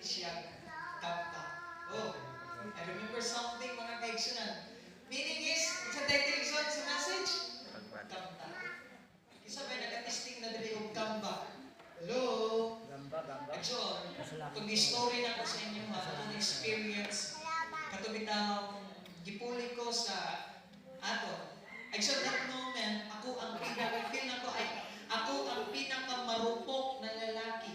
Siya comeback. Oh, I remember something, mga kaigsunan. Meaning is, sa title, igsoon, sa message? Pagbalik. Comeback. Isa may naka-testing na diri og comeback. Hello? Gamba, gamba. Igsoon, Salamat. kung story na ko sa inyo ha, atong experience, kato bitang gipuli ko sa ato. Igsoon, that moment, ako ang pinaka, feel na ko ay, ako ang pinakamarupok na lalaki.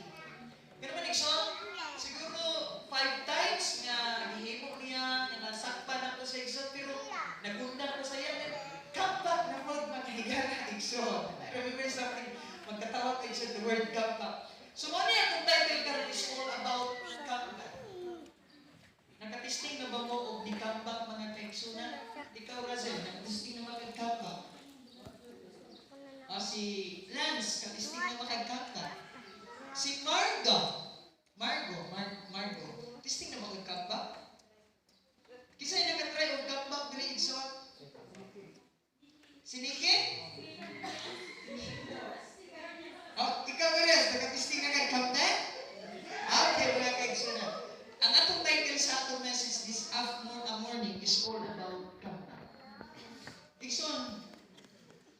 Pero man, igsoon, siguro five times nga gihimo niya, nga nasakpan ako sa igsoon, pero nagundang ko sa iya, then comeback na pod, mga higala, igsoon. I remember something, magkatawa ko, igsoon, the word "comeback." So, mo niya atong title karon is all about comeback. Nakatesting na ba mo og di comeback, mga kaigsunan? Ikaw, Razel, nakatesting na ba kag comeback? Ah, si Lance, katesting na ba kag comeback? Si Margo, Margo, Margo, testing na ba kag comeback? Kisay nakatry og comeback diri, igsoon? Si Nikki? Oh, ikaw, Beres, nakatesting na kag comeback? Okay, mga kaigsunan. Ang atong title sa atong message this afternoon, morning is all about comeback. Igsoon,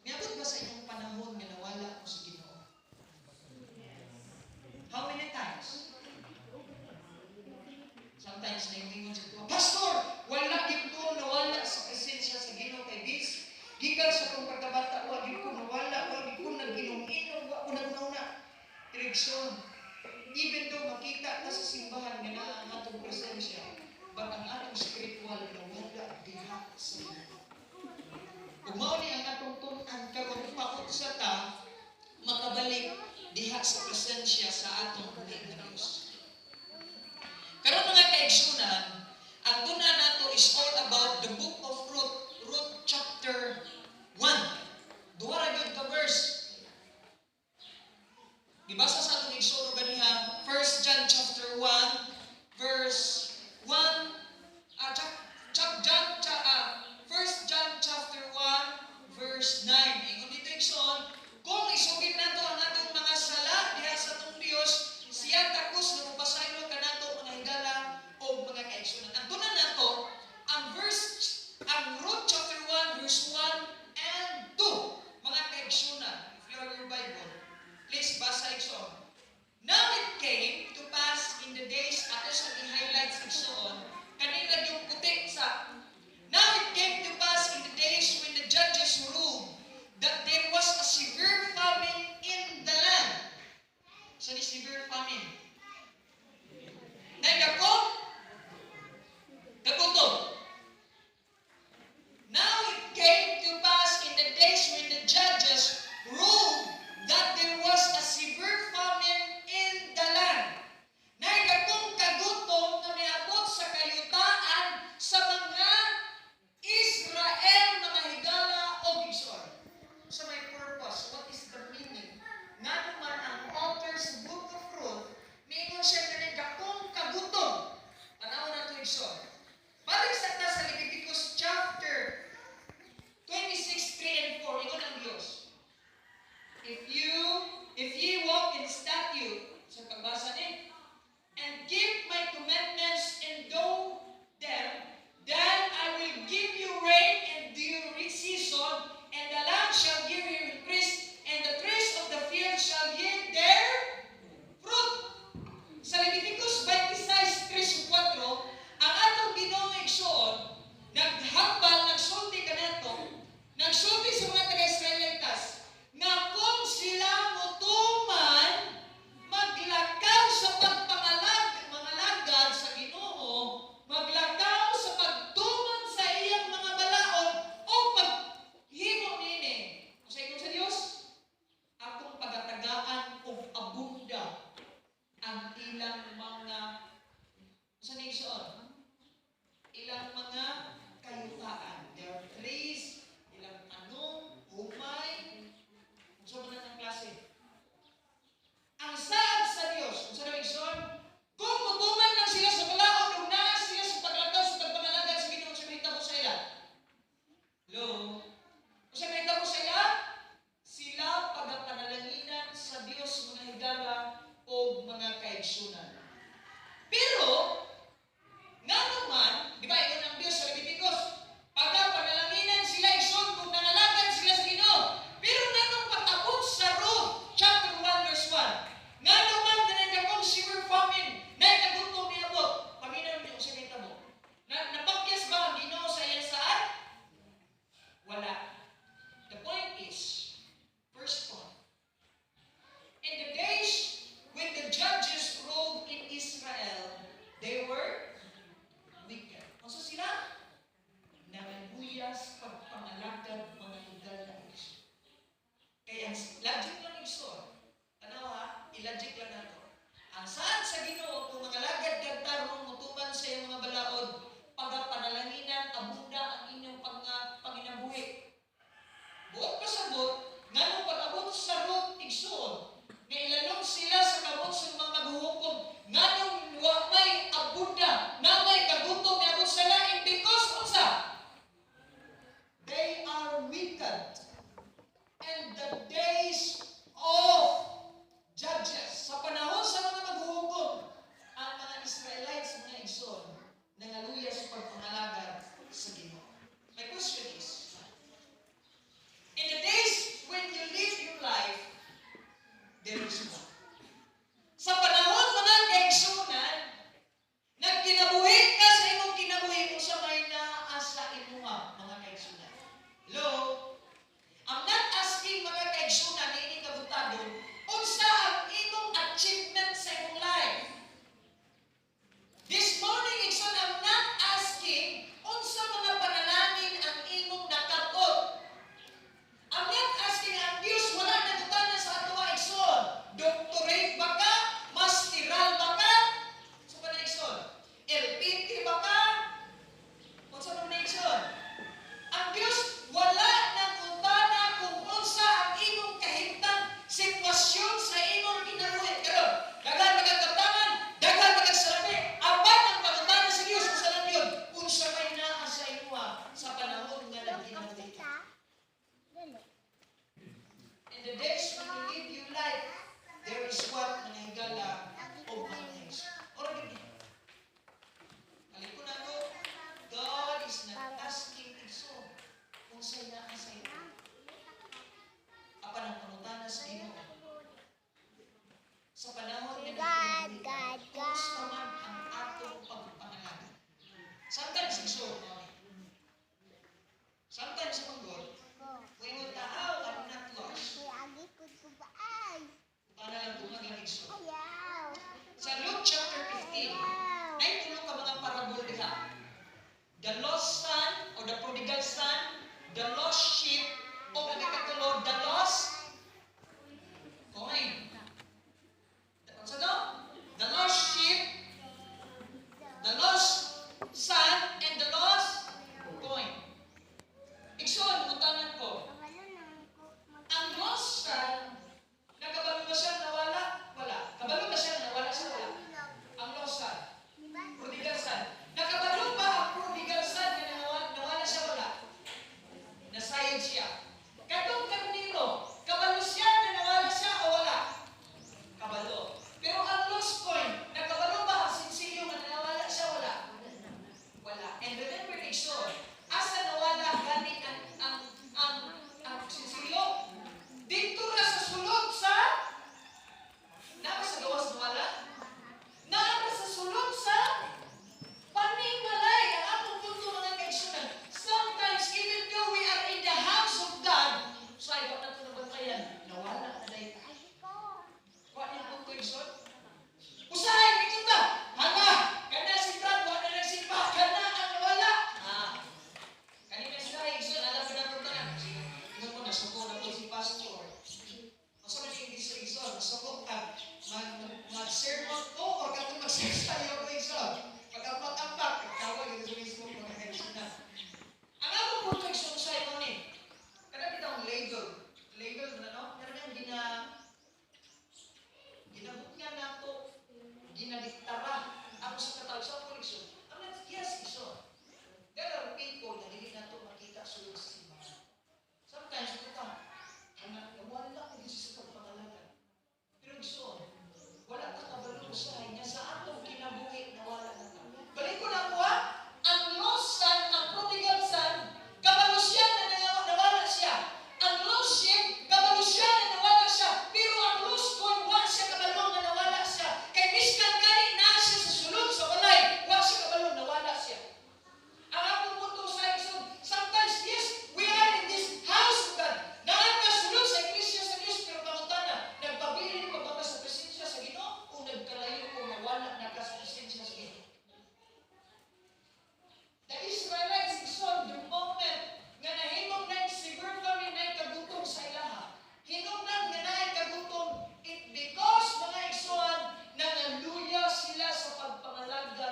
miabot ba sa inyong panahon nga nawala mo sa Ginoo? How many times? Sometimes naingon sa tuwa, "Pastor, wala gid ko nawala sa presensya sa Ginoo kay bis gikan sa akong pagkabata, wa gid ko nawala, wa gid ko nag-inom-inom, wa ko naguna-una." Igsoon, even though makita ta sa simbahan nga naa ang atong presensya, but ang atong spiritual nawala diha sa Ginoo. Ug mao ni ang atong tun-an karon, paunsa ta makabalik diha sa presensya sa atong buhi nga Dios. Karon, mga kaigsunan, ang tun-an nato is all about the Book of Ruth, Ruth chapter 1. Duha ra gyud ka verse. Gibasa sa atong igsoon ganiha 1 John chapter 1 verse 1, chap, chap, John cha, 1 John chapter 1 verse 9. Ingon dito, igsoon, kung isugid nato ang atong mga sala diha sa atong Dios, siya takos na mopasaylo kanato, mga higala o mga kaigsunan. Ang tun-an nato ang verse, ang Ruth chapter 1 verse 1 and 2. Mga kaigsunan, if you have your Bible, please basa, igsoon. Now it came to pass in the days, ato sa i-highlights, igsoon, kanila yung puti sa. Now it came to pass in the days when the judges ruled that there was a severe famine in the land. So ni severe famine. Nagdako kagutom. Now it came to pass in the days when the judges ruled that there was a severe famine in the land. Naigakong kagutom na miabot sa kayutaan sa mga Israel, mga higala o igsoon. So may purpose, what is the meaning? Nga naman ang author sa Book of Ruth, miingon siya nga nagakong kagutom. Panahon na ito, igsoon. Balik sa ta sa Leviticus chapter 26, 3 and 4, ingon ang Diyos. If ye walk in statute," sa pagbasa ni, "and keep my commandments and do them, then I will give you rain in due season, and the land shall give you increase, and the trees of the field shall yield their fruit." Sa Leviticus 26, 3 ug 4, ang atong Ginoong igsoon, naghambal, nagsulti kanato, nagsulti sa mga taga-Israelitas, nga kung sila motuman, maglakaw sa pagpangalag, mangalagad sa Ginoo, maglakaw sa pagtuman sa iyang mga balaod o paghimo nini. Sa ingon sa Dios, akong pagatagaan og abunda ang ilang mga sa nation, ilang mga kayutaan, their trees, ilang tanom, humay, unsa man ang klase. Ang saad sa Dios, unsa daw, igsoon? Kung mutuman lang sila sa balaod ug naa sila sa paglakaw sa pagpangalagad sa Ginoo, sa mahitabo sa ila? Hello? Unsa mahitabo sa ila? Sila pagapanalanginan sa Dios, mga higala o mga kaigsunan. Pero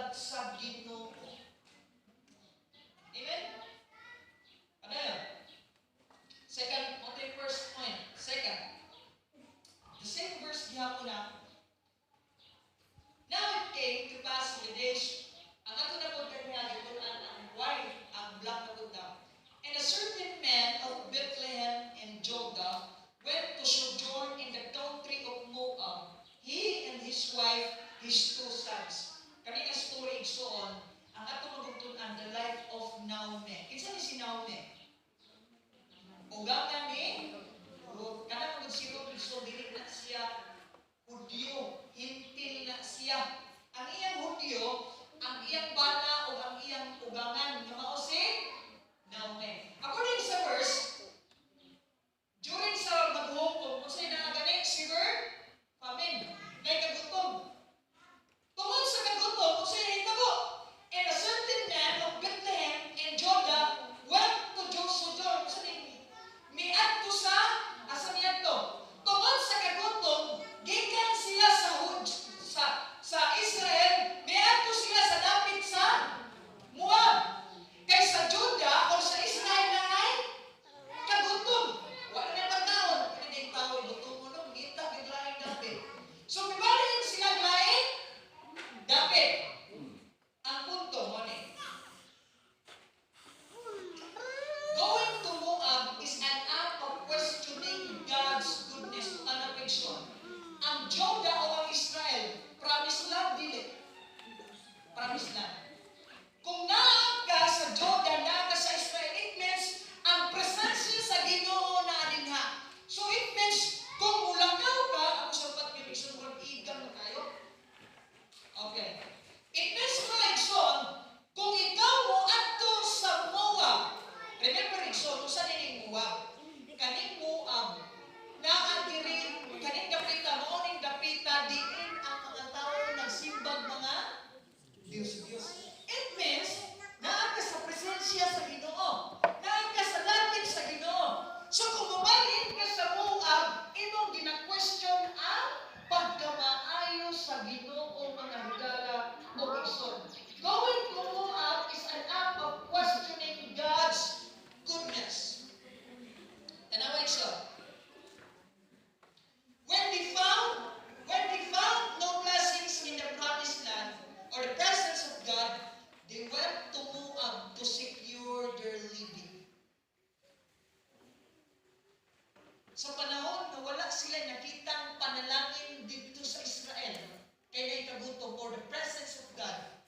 buntag sa Ginoo. Amen? Ano yun? Second, on the first point. Second, the same verse gihapon na. Now it came to pass in the days, ang ato na po kanya, gitun-an ang wife, ang black na po. "And a certain man of Bethlehem in Judah went to sojourn in the country of Moab, he and his wife, his two sons." Kani nga story, igsoon, ang ato magugtun-an, the life of Naomi. Kinsa ni si Naomi? Ugangan ni Ruth. Kana magud si Ruth, igsoon, dili na siya Hudyo, Hentil na siya. Ang iyang Hudyo, ang iyang bana o ang iyang ugangan nga mao si Naomi. According sa verse, during sa maghukom, unsay naa gani? Severe famine. Nay kagutom. Tungod sa kagutom, unsay nahitabo? "And a certain man of Bethlehem in Judah went to sojourn." Unsa ni? Miadto sa asa miadto? Tungod sa kagutom, gikan sila sa Hud, sa Israel, miadto sila sa dapit sa Moab. Kay sa Judah o sa Israel na ay kagutom. Wala na pagkaon. Hindi tao gutom mo no, ngita gid laing dapit. So mibalhin sila laing dapit. Ang punto mo ni, going to Moab is an act of questioning God's goodness. Tanang igsoon. Ang Judah o ang Israel, promised land, dili? Promised land. Kung naa ka sa Judah, naa ka sa Israel, it means ang presensya sa Ginoo naa dinha. So it means kung mulakaw ka, ako sa patgib, igsoon, murag igang na kayo. Okay. It means, mga igsoon, kung ikaw mo adto sa Moab, remember, igsoon, unsa ning Moab? Kaning Moab, naa diri kaning dapita, mao ning dapita diin ang mga tao nagsimbag mga Diyos Diyos. It means naa ka sa presensya sa Ginoo. Naa ka sa dapit sa Ginoo. So kung mubalhin ka sa Moab, imong gina-question ang pagkamaayo sa Ginoo, mga higala o igsoon. Going to Moab is an act of questioning God's goodness. Tanawa, igsoon. When they found no blessings in the promised land or the presence of God, they went to Moab to secure their living. Sa panahon na wala sila nakitang panalangin dito sa Israel, kay naay kagutom or the presence of God,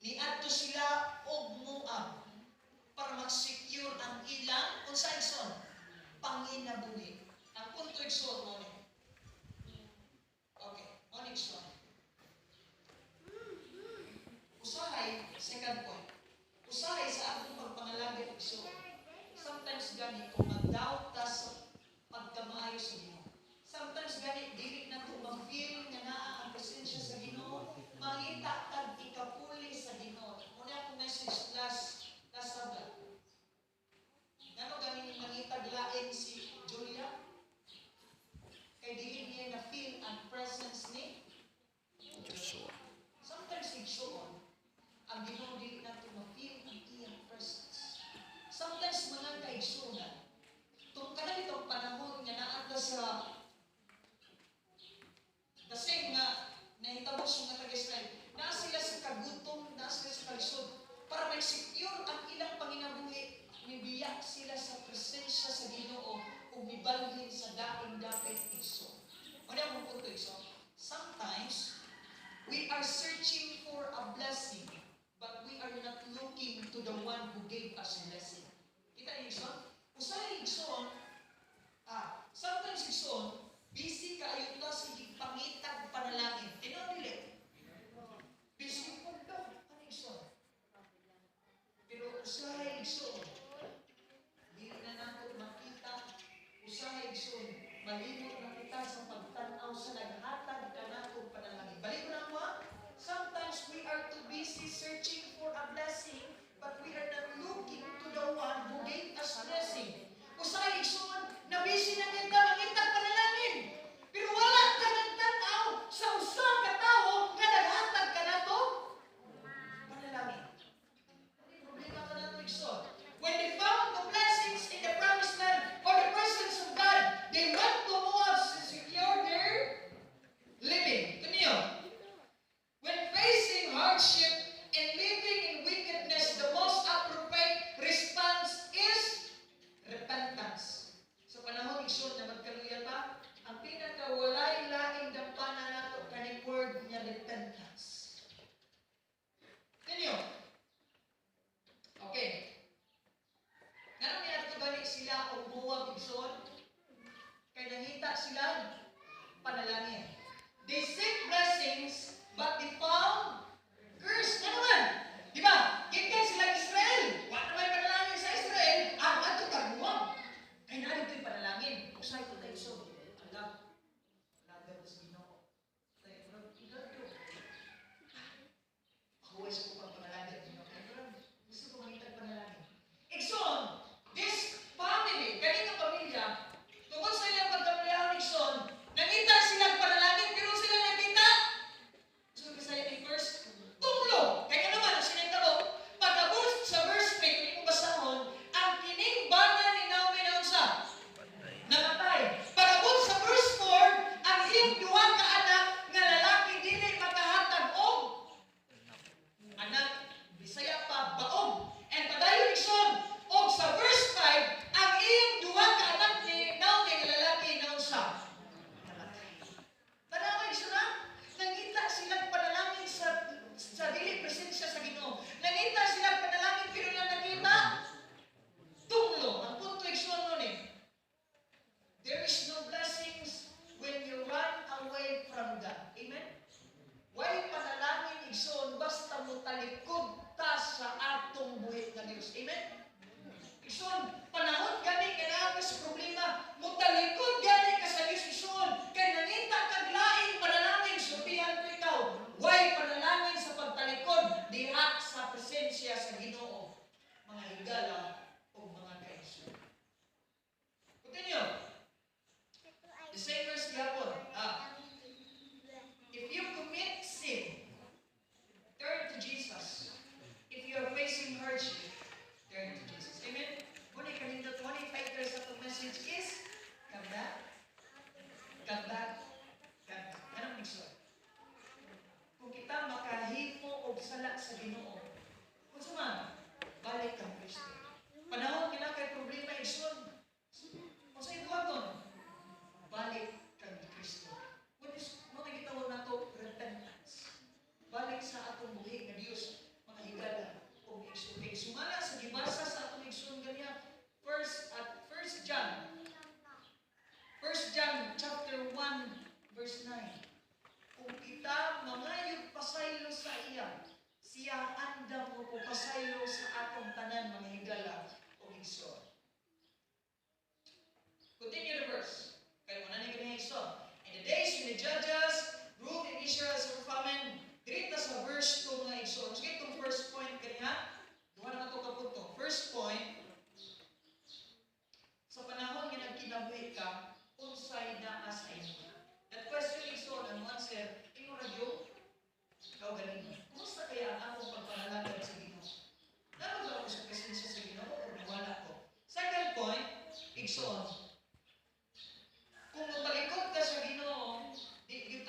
niadto sila og Moab para mag-secure ang ilang unsa, igsoon? Panginabuhi. Ang punto, igsoon, mo ni. Okay, mo ni, igsoon. Usahay, second point. Usahay sa akong pagpangalagad, igsoon. Sometimes gani kung mag-doubt ta sa pagkamaayo sa Ginoo. Sometimes gani dili na to ma-feel nga naa ang presensya sa Ginoo, mangita tag ikapuli sa Ginoo. Muna akong message last last Sabbath. Ngano gani nangitag lain si Julia? Kay dili niya na feel ang presence ni Joshua. Sometimes, igsoon, ang Ginoo dili nato ma-feel ang iyang presence. Sometimes, mga kaigsuonan, hardship and living in wickedness, the most appropriate response is repentance. Sa panahon, igsoon, na magkaluya pa, ang pinakawalay laing dampana nato kaning word nga repentance. Ninyo? Okay. Ngano niadto gani sila og Moab, igsoon? Kay nangita sila panalangin. They seek blessings, but they found curse. Ano man? Di ba? Gikan sila Israel. Wa na may panalangin sa Israel. Ang adto kag Moab. Kay naa dito'y panalangin. Usay ko tayo so. Ala. Alagad sa Ginoo. Tayo murag igadto. Huwag sa ko pang panalangin Ginoo. Kay murag gusto ko mangita panalangin. Igsoon, this family, kaning pamilya, tungod sa ilang pagkamalihan, igsoon, nangita silang panalangin, pero sila nakita. So, Bisaya ni verse, tumlo. Kaya naman, ang sinahitabo, pag-abot sa verse 3, kung imong basahon, ang kining bana ni Naomi na unsa? Namatay. Pag-abot sa verse 4, ang iyang duha ka anak nga lalaki dili makahatag og anak. Bisaya pa, baog. And padayon, igsoon, og sa verse 5, ang iyang duha ka anak ni Naomi nga lalaki na unsa? Namatay. Tanawa, igsoon na, nangita silang panalangin sa dili presensya sa Ginoo. Nangita silang panalangin pero lang nakita tumlo. Ang punto, igsoon, nun eh. There is no blessings when you run away from God. Amen? Way panalangin, igsoon, basta mo talikod ta sa atong buhi nga Dios. Amen? Igsoon, panahon gani nga naa ka sa problema, mo talikod gani ka sa Dios, igsoon, kay nangita kag laing panalangin, sultihan ko ikaw, way panalangin sa pagtalikod diha sa presensya sa Ginoo, mga higala o mga kaigsoon. Continue. The same verse gyapon. Ah, if you commit sin, turn to Jesus. If you are facing hardship, turn to Jesus. Amen? Muna kanindot, muna title sa atong message is, "Come Back, Come Back, Come Back." Anong igsoon? Kung kita makahimo og sala sa Ginoo, unsa man, balik kang Kristo. Panahon kina kay problema, igsoon, unsa ibuhaton? Balik kang Kristo. What is mo na gitawag nato repentance. Balik sa atong buhi nga Dios, mga higala ug igsoon. Kay sumala sa gibasa sa atong igsoon ganiya, first at First John. First John chapter 1 verse 9. Kung kita mangayog pasaylo sa iya, siya andam mo pasaylo sa atong tanan, mga higala ug igsoon. Continue the verse. Kaya mo na ni ganiya, igsoon. In the days when the judges ruled in Israel sa famine, diri ta sa verse 2, mga igsoon. Sige, itong first point kaniya. Duha na to ka punto. First point, sa panahon nga nagkinabuhi ka, unsay naa sa imo? That question, igsoon, ang answer, imo ra gyud kaugalingon. Kumusta kaya ang akong pagpangalagad sa Ginoo? Naa ba ako sa presensya sa Ginoo o nawala ko? Second point, igsoon, kung mutalikod ka sa Ginoo, di gyud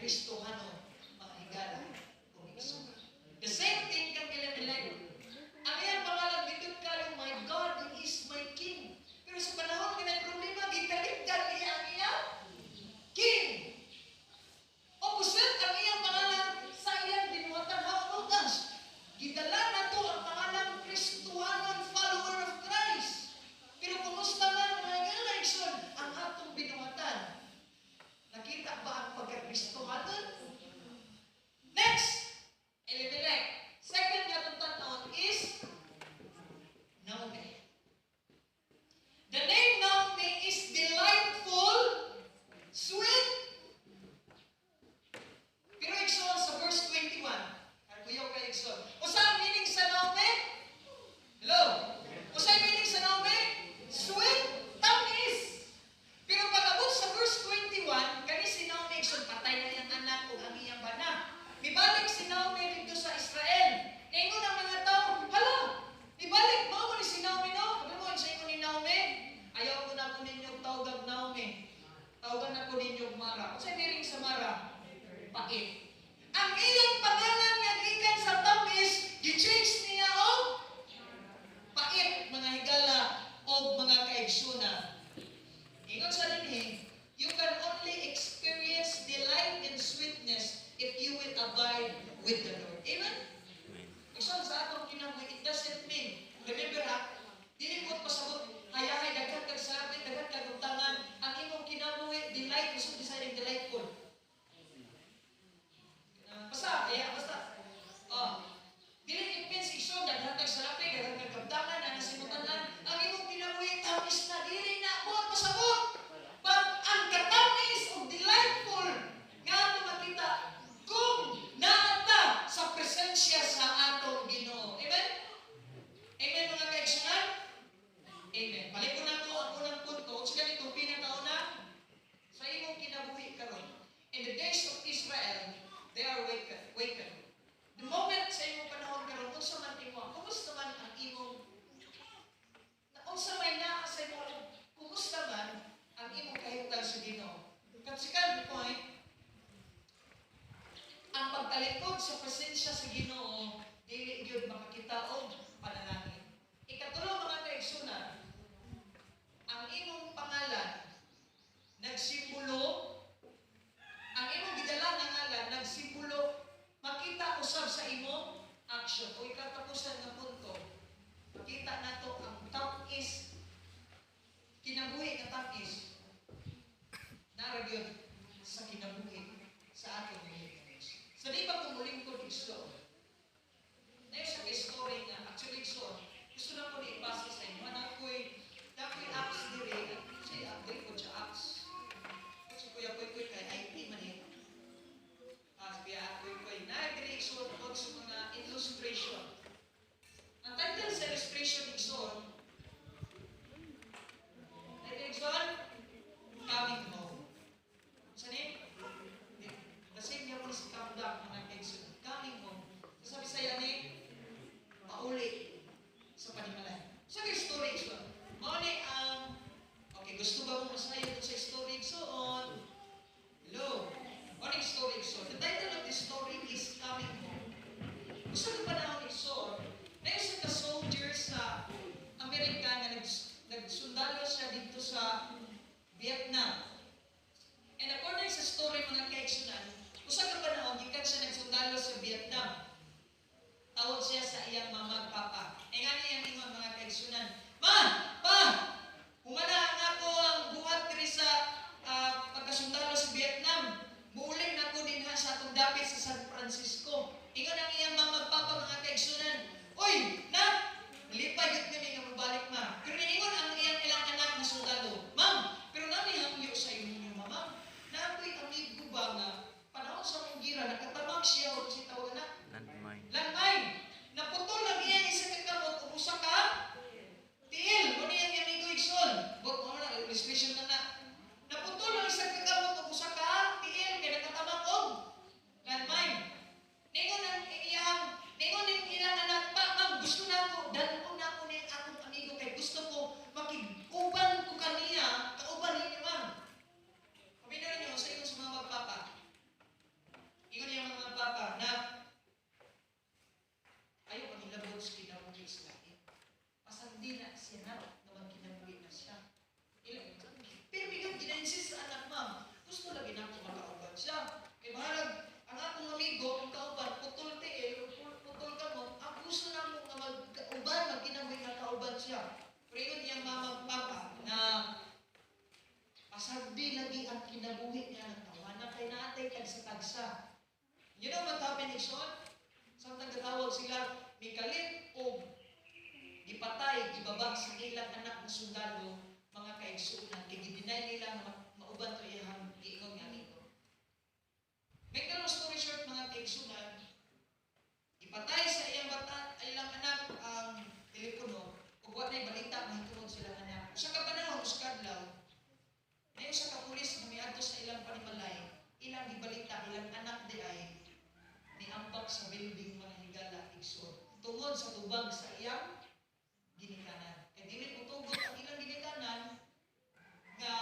Kristohano, mga higala ug igsoon. The same thing kang Elimelech. Ang iyang pangalan dito karon, "My God is my King." Pero sa panahon nga may problema, gitalikdan niya ang iyang King. Opposite ang iyang pangalan sa iyang binuhatan. How about us? Gidala na to ang pangalan Kristohanon, follower of Christ. Pero kumusta man, mga higala, igsoon, ang atong binuhatan? Nakita ba ang pagka-Kristohanon? Next, Elimelech. Second nga atong tan-on is Naomi. The name Naomi is delightful, sweet. Pero igsoon, sa verse 21, ay kuyaw kay igsoon. Usa ang meaning sa Naomi? Hello? Usa ang meaning sa Naomi? Sweet, tamis. Pero pag abot sa verse 21, kani si Naomi, igsoon, patay na iyang anak ug ang iyang bana. Mibalik si Naomi dito sa Israel. Ningon ang mga tao, "Hala, mibalik mo mo ni si Naomi, no?" Sabi mo, sa ingon ni Naomi, "Ayaw ko na ko ninyo tawag Naomi. Tawagan na ko ninyo Mara." Kung sa meaning sa Mara? Pait. Ang iyang pangalan nga gikan sa tamis, gi-change niya og pait, mga higala o mga kaigsunan. Ingon sa dinhi, you can only experience delight and sweetness if you will abide with the Lord. Amen? Amen. Igsoon, sa atong kinabuhi, it doesn't mean, remember ha, dili mo pasabot, hayahay, daghan kag sabit, daghan kag utangan, ang imong kinabuhi, delight, gusto deciding delightful. Basta, kaya, basta. Oh, dili it means, igsoon, daghan kag salapi, daghan kag kabtangan, na nasimutanan, ang imong kinabuhi, tamis na, dili na, buot pasabot. But ang katamis o delightful nga ato makita kung naa ta sa presensya sa atong Ginoo. Amen? Amen, mga kaigsunan? Amen. Balik ko na ko ang unang punto. Sa ganito, pinakauna, sa imong kinabuhi karon. In the days of Israel, they are waken. Waken. The moment sa imong panahon karon, unsa man imo, kumusta man ang imong na unsa may naa sa imong, kumusta man ang imong kahimtang sa Ginoo? Kat second point, ang pagtalikod sa presensya sa Ginoo dili gyud makakita og panalangin. Ikatulo, mga kaigsunan, ang imong pangalan nagsimbolo, ang imong gidala nga ngalan nagsimbolo, makita usab sa imong action. O ikatapusan nga punto, makita nato ang tamis, kinabuhi nga tamis nara gyud sa kinabuhi sa atong Diyos. Sa di pa ko mulingkod, igsoon, na sa story nga, actually, igsoon, gusto na ko ni ipasa sa inyo. Nakoy apps diri, si diri ko siya apps. Si Kuya Koy Koy kay IT man eh. Ah, si Kuya Koy Koy. Na diri, igsoon, ko sa mga illustration. Ang title sa illustration, igsoon, title, igsoon, "Coming Home." Sa ni? The same niya po si Come Back, mga kaigsoon. "Coming Home." So, sabi sa ni, pauli sa panimalay. So, yung story, igsoon. Mao ni ang, okay, gusto ba mo masayo sa story, igsoon? Hello? Mao ni story, igsoon. The title of this story is "Coming Home." Gusto ko panahon, igsoon, na isa ka soldier sa Amerika nga nagsundalo siya dito sa Vietnam. And according sa story, mga kaigsunan, usa ka panahon gikan siya nagsundalo sa Vietnam. Tawag siya sa iyang mama ug papa. E nga niya ingon, mga kaigsunan, "Ma! Pa! Humana ang ako ang buhat diri sa pagkasundalo sa Vietnam. Muuli na ko dinha sa atong dapit sa San Francisco." Ingon ang iyang mama ug papa, mga kaigsunan, "Uy, nak! Lipay gyud kami nga mobalik, ma." Pero niingon ang iyang ilang anak na sundalo, "Ma'am, pero nami hangyo sa inyo, mama. Na ako'y amigo ba nga panahon sa mong gira nakatamag siya og si tawag na Landmine. Landmine. Naputol ang iyang isa ka kamot ug usa ka tiil." Mo niyang amigo, igsoon. But mo na illustration na na. Naputol ang isa ka kamot ug usa ka tiil kay nakatamag og landmine. igsoon? Samtang gatawag sila, mikalit og gipatay, gibaba sa ilang anak na sundalo, mga kaigsuonan, kay gi-deny nila nga mauban to iyang giingon nga amigo. Make the long story short, mga kaigsuonan, ipatay sa iyang bata, ilang anak ang telepono, ug wa na'y balita mahitungod silang anak. Usa ka panahon, usa ka adlaw, may usa ka pulis nga miadto sa ilang panimalay, ilang gibalita, ilang anak di ay niambak sa building, mga higala, igsoon, tungod sa tubag sa iyang ginikanan. Kay dili motugot ang ilang ginikanan nga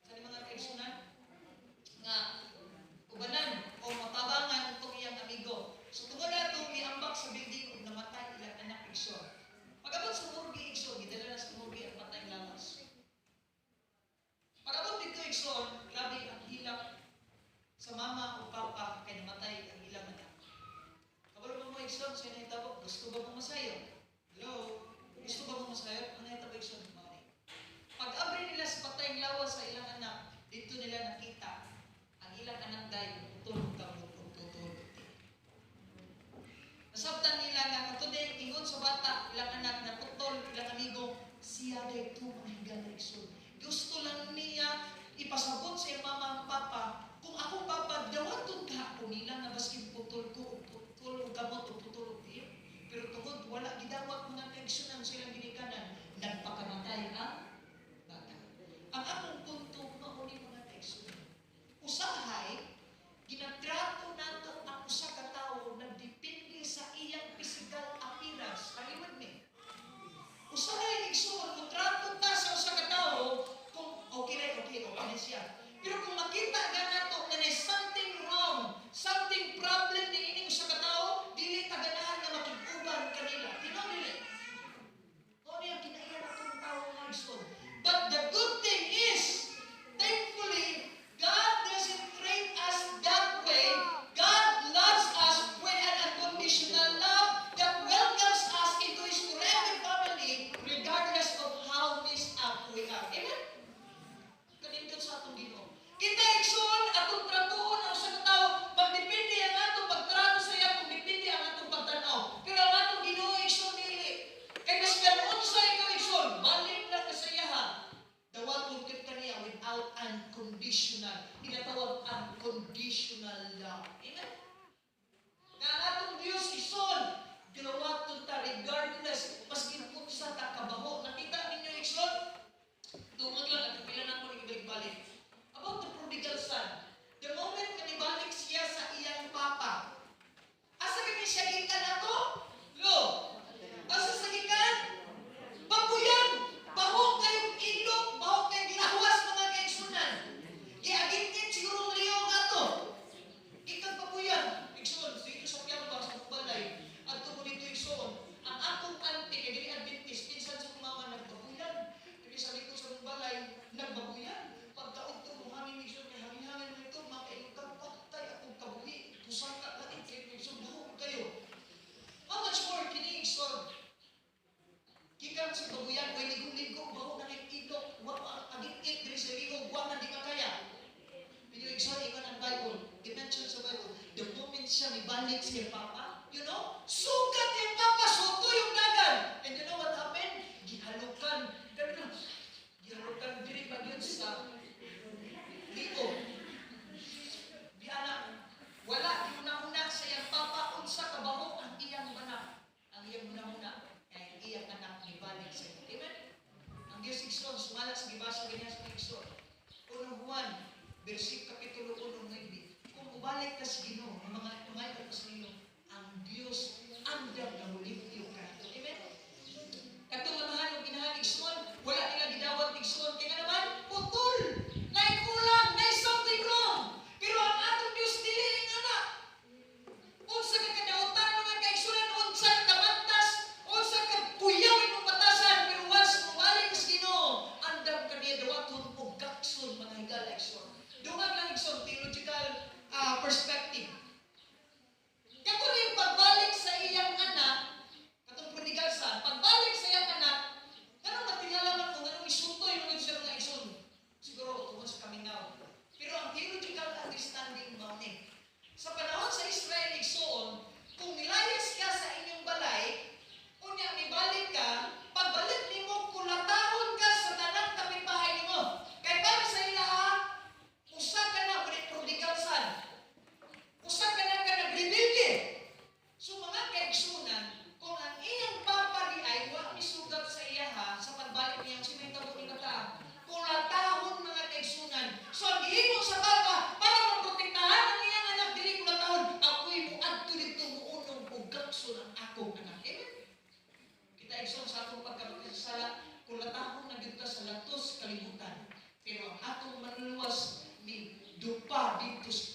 sa ni mga kaigsunan nga ubanan o matabangan itong iyang amigo. So tungod ato, miambak sa building ug namatay ilang anak, igsoon. Pag-abot sa morgue, igsoon, gidala na sa morgue ang patay lawas. Pag-abot dito, igsoon, grabe ang hilak sa mama o papa kay namatay ang ilang anak. Kabalo ba mo, igsoon, sa nahitabo? Gusto ba mo masayo? Hello? Gusto ba mo masayo? Ang nahitabo, igsoon, mao ni. Pag-abri nila sa patayng lawas sa ilang anak, dito nila nakita ang ilang anak dahil putol og kamot ug putol og tiil. Nasabtan nila nga katuday ingon sa bata, ilang anak na putol, ilang amigo, siya dayto, mga higala, igsoon. Gusto lang niya ipasabot sa iyang mama ug papa, kung ako papa, dawaton ka ako nila nga baskin putol ko og putol og kamot ug putol og tiil. Pero tungod wala gidawat, mga kaigsunan, sa ilang ginikanan, nagpakamatay ang bata. Ang akong punto mao ni, mga kaigsunan. Usahay, ginatrato nato ang usa ka tawo nagdepende sa iyang physical appearance. Are you with me? Usahay, igsoon, mutrato ta sa usa ka tawo kung okay ra, okay na siya. Pero kung makita ga nato na may something wrong, something problem ni ining usa ka tawo, dili ta ganahan nga makig-uban kanila. Tinuod dili? Mao ni ang kinaiya natong tao, mga igsoon. But the good thing is, thankfully, God doesn't treat us that way. God loves us with an unconditional love that welcomes us into His forever family regardless of how messed up we are. Amen? Kanindot sa atong Ginoo. Kita, igsoon, atong tratuon ang usa ka tawo, magdepende ang atong pagtrato sa iya kung depende ang atong pagtan-aw. Pero ang atong Ginoo, igsoon, dili. Kay maskan unsa ikaw, igsoon, balik lang ka sa iyaha. Dawaton gyud kaniya without unconditional. Ginatawag unconditional love. Amen? Nga ang atong Diyos, igsoon, ginawaton ta regardless maskin unsa ta kabaho. Nakita ninyo, igsoon? Tungod lang at pila na ko ibalik-balik. About the prodigal son. The moment nga nibalik siya sa iyang papa, asa kani siya gikan ato? Lo. Asa sa gikan? Babuyan! Baho kayong ilok, baho kayong gilawas, mga kaigsunan. Giagit-it siguro ang liog ato. Gikan babuyan. Igsoon, dito sa Piamba, sa balay. Adto ko dito, igsoon. Ang akong auntie, kay dili Adventist, pinsan sa akong mama, nagbabuyan. Dili sa likod sa akong balay, nagbabuyan. Pagkaugto mo hangin, igsoon, kay hangin-hangin mo ito, makailog patay akong kabuhi. Kusaka lain kayo, igsoon, baho kayo. How much more kini, igsoon? Gikan sa babuyan, way ligong-ligo, baho na kay ilok, wa pa agit-it diri sa liog, wa na di makaya. Pero igsoon, ingon ang Bible, i-mention sa Bible, the moment siya mibalik sa iyang papa, sugat yung papa, suto yung dagan. And you know what happened? Gihalukan, ganun, gihalukan diri pa yun sa liog. Di ana, wala gihuna-huna sa iyang papa unsa kabaho ang iyang anak. Ang iyang huna-huna kay ang iyang anak mibalik sa iya. Amen? Ang Diyos, igsoon, sumala sa gibasa ganyan sa mga igsoon. 1 Juan, versikulo kapitulo 1:9. Kung mubalik ka sa Ginoo, ang mga tungay ka sa inyo, ang Diyos andam na mulimpyo ka. Amen? Katong amahan ug inahan, igsoon, wala nila gidawat, igsoon. Kaya nga naman, putol! Naay kulang, naay something wrong. Pero ang atong Diyos dili ingana. Unsa ka kadautan, mga kaigsunan, unsa ka kamantas, unsa ka kuyaw imong batasan, pero once mubalik ka sa Ginoo, andam ka niya dawaton og gakson, mga higala, igsoon. Dungan lang, igsoon, theological perspective. Kato yung pagbalik sa iyang anak, katong prodigal son, pagbalik sa iyang anak, ganun natingala man kung anong isutoy mo siya, mga igsoon. Siguro, tungod sa kamingaw. Pero ang theological understanding mao ni, sa panahon sa Israel, Igsoon, sa atong pagkamakasala, kulatahon na gyud ta sa latos kalibutan. Pero ang atong Manluluwas ni dupa didto sa